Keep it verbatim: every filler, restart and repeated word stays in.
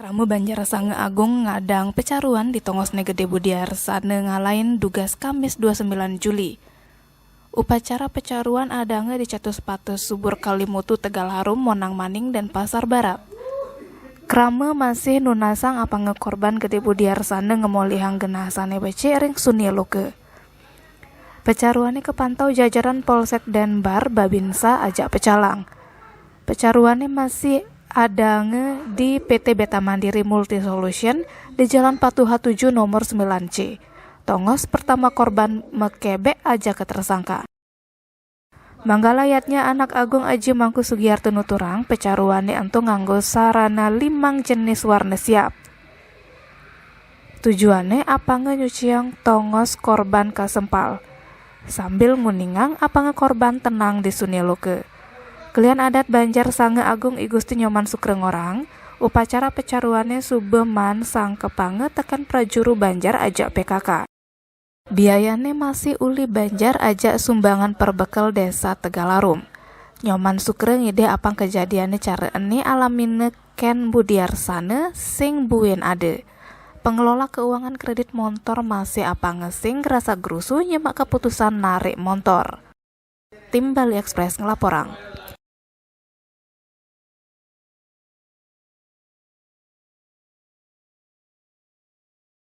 Krama Banjar Sange Agung ngadang pecaruan di tongosne Gede Budiarsane ngalain dugas Kamis dua sembilan Juli. Upacara pecaruan adange di Catus Patus, Subur Kalimutu, Tegal Harum, Monang Maning, Denpasar Barat. Krama masih nunasang apange korban Gede Budiarsane ngemolihang genah sane becik ring sunia loka. Pecaruane kepantau jajaran Polsek Denbar, Babinsa, ajak pecalang. Pecaruane masih adange di P T Beta Mandiri Multi Solution di Jalan Patuha tujuh nomor sembilan C. Tongos pertama korban makebek ajake tersangka. Manggala Yadnya Anak Agung Aji Mangku Sugiarto nuturang, pecaruane ento nganggo sarana limang jenis warna siap. Tujuane apange nyuciang tongos korban kasempal, sambil nguningang apange korban tenang di sunia loka. Kelian adat Banjar Sange Agung I Gusti Nyoman Sukra ngorang, upacara pecaruane suba maan sangkepanga teken prajuru banjar ajak P K K. Biayane masih uli banjar ajak sumbangan perbekel Desa Tegal Arum. Nyoman Sukra ngidih apang kejadiane cara ene alamina Ken Budiarsana sing buin ada. Pengelola keuangan kredit montor masih apanga sing ngerasa gerusu nyemak keputusan narik montor. Tim Bali Express ngelaporang.